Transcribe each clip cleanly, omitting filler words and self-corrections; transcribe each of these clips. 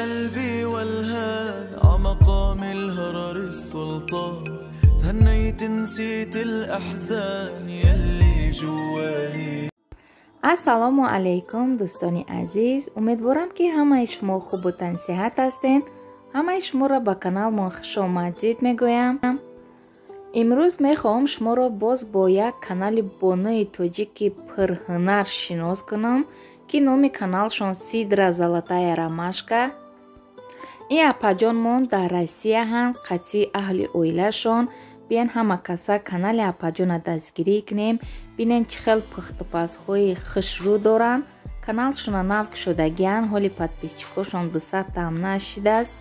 قلبي والهان عمقام الهرر السلطان تهنيت نسيت الأحزان يلي جواني. Ассалому алайкум, дӯстони азиз. Умедворам, ки ҳамаи шумо хубу тансиҳат ҳастед. Ҳамаи шуморо ба каналмон хушомадид мегӯям. Имрӯз мехоҳам шуморо боз бо як канали бонуи тоҷики пурҳунар шинос кунам, ки номи каналшон «Сидра Золотая Ромашка». Ин апаҷонмон дар Россия ҳанд, қатъи аҳли оилашон. Биен, ҳама каса канали апаҷона дастгирӣ кунем. Бинен, чӣ хел пухтупазҳои хушрӯ доранд. Каналшона нав кушодагианд, ҳоли подписчикошон 200 там нашидааст,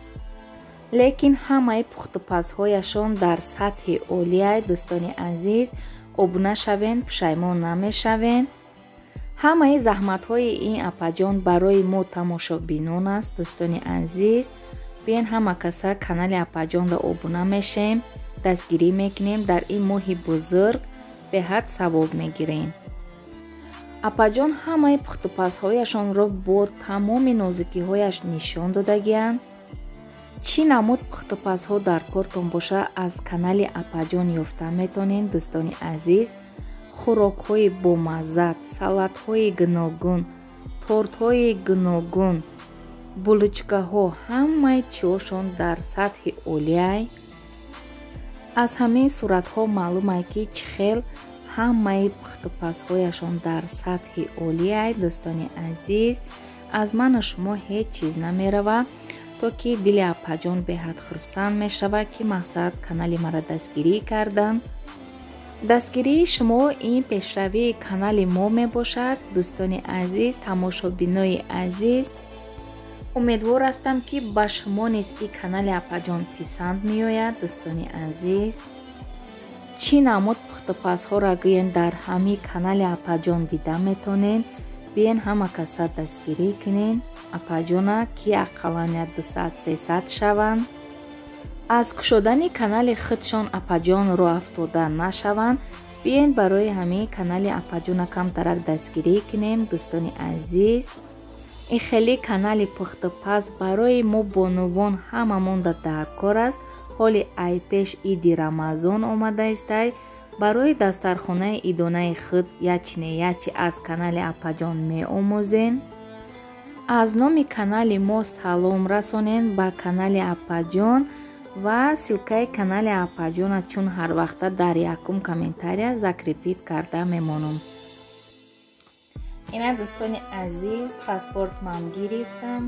лекин ҳамаи пухтупазҳояшон дар сатҳи олияй. Дӯстони азиз, обуна шавен, пушаймон намешавен. Ҳамаи заҳматҳои ин апаҷон барои мо тамошобинон аст. Дӯстони азиз, биен, ҳама каса канали апаҷонда обуна мешем, дастгирӣ мекунем. Дар ин моҳи бузург беҳад савоб мегирем. Апаҷон ҳамаи пухтупазҳояшонро бо тамоми нозукиҳояш нишон додагианд. Чӣ намуд пухтупазҳо дар кортон боша, аз канали апаҷон ёфта метонед. Дӯстони азиз, хӯрокҳои бомаззат, салатҳои гуногун, тортҳои гуногун, булочкаҳо, ҳамаи чиҳошон дар сатҳи олияй. Аз ҳамин суратҳо маълумае, ки чӣ хел ҳамаи пухтупазҳояшон дар сатҳи олияй. Дӯстони азиз, аз ману шумо ҳеҷ чиз намеравад, то ки дили апаҷон беҳад хурсанд мешавад, ки мақсад канали маро дастгирӣ карданд. Дастгирии шумо ин пешравии канали мо мебошад. Дӯстони азиз, тамошобинои азиз, умедвор ҳастам, ки ба шумо низ ин канали апаҷон писанд меояд. Дӯстони азиз, чӣ намуд пухтупазҳоро гӯен, дар ҳамин канали апаҷон дида метонен. Биен, ҳама каса дастгирӣ кунен апаҷона, ки ақаллан як 200, 300 шаванд. Аз кушодани канали худшон апаҷон роҳ афтода нашаванд. Биен, барои ҳамин канали апаҷона камтарак дастгирӣ кунем. Дӯстони азиз, ин хеле канали пухтупаз барои мо бонувон ҳамамонда даркор аст. Ҳоли айпеш иди Рамазон омада истай. Барои дастархонаи идонаи худ ячи не ячи аз канали апаҷон меомӯзем. Аз номи канали мо салом расонен ба канали апаҷон ва ссылкаи канали апаҷона чун ҳарвақта дар якум комментария закрепить карда мемонам. Ина, дӯстони азиз, паспорт ман гирифтам.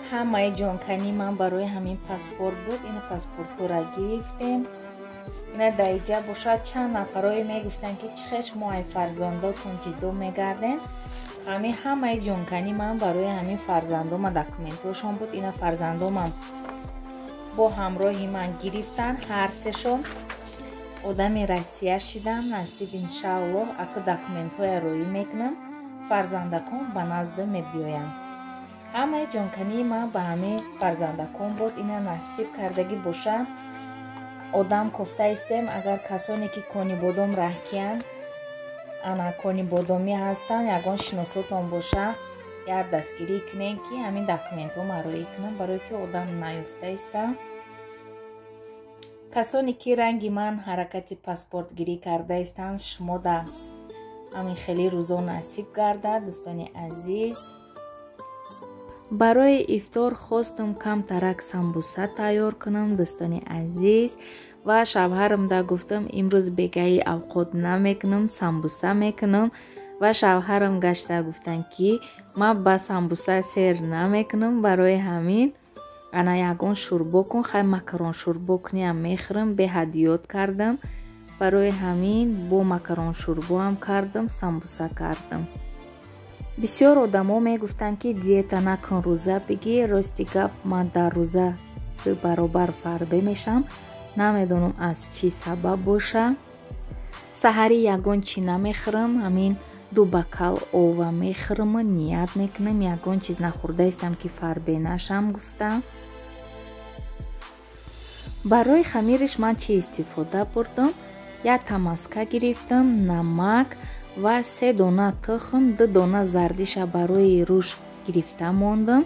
Ҳамаи ҷонканӣ ман барои ҳамин паспорт буд. Ина, паспортҳоро гирифтем. Ина, дар иҷа бошад, чанд нафарое мегуфтанд, ки чӣ хел шумо ай фарзандотон ҷиддо мегарден. Ҳамин ҳамаи ҷонканӣ ман барои ҳамин фарзандома, документҳошон буд. Ина, фарзандомам бо ҳамроҳи ман гирифтанд. Ҳар сешон одами Россия шидам, насиб, иншааллоҳ. Аку документҳоя роӣ мекунам, фарзандакон ба назда мебиёянд. Ҳамаи ҷонкании ман ба ҳамин фарзандакон буд. Ина, насиб кардагӣ боша, одам кофта истем. Агар касоне ки Конибодом раҳкиянд, ана конибодомӣ ҳастанд, ягон шиносотон боша, як дастгирӣ кунем, ки ҳамин документҳо ма роӣ кунам, барое ки одам наёфта истам. Касоне ки ранги ман ҳаракати паспортгирӣ карда истанд, шумо да ҳамин хеле рӯзо насиб гардад. Дӯстони азиз, барои ифтор хостум камтарак самбуса тайёр кунам. Дӯстони азиз, ва шавҳарамда гуфтам, имрӯз бегаи авқот намекунам, самбуса мекунам. Ва шавҳарам гашта гуфтанд, ки ман ба самбуса сер намекунам, барои ҳамин ана ягон шӯрбо кун. Хай, макарон шӯрбо куниам, мехӯрам, беҳад ёд кардам. Барои ҳамин бо макарон шӯрбоам кардам, самбуса кардам. Бисёр одамо мегуфтанд, ки диета накун, рӯза бигир. Рости гап, ман дар рӯза ду баробар фарбе мешам, намедонам, аз чӣ сабаб боша. Саҳарӣ ягон чӣ намехӯрам, ҳамин ду бокал ова мехӯраму ният мекунам, ягон чиз нахӯрда истам, ки фарбе нашам гуфтам. Барои хамириш ман чӣ истифода бурдам? Як тамаска гирифтам, намак ва се дона тухм, ду дона зардиша барои рӯш гирифта мондам.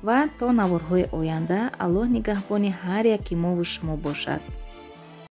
Ва то наворҳои оянда Аллоҳ нигаҳбони ҳар яки мову шумо бошад.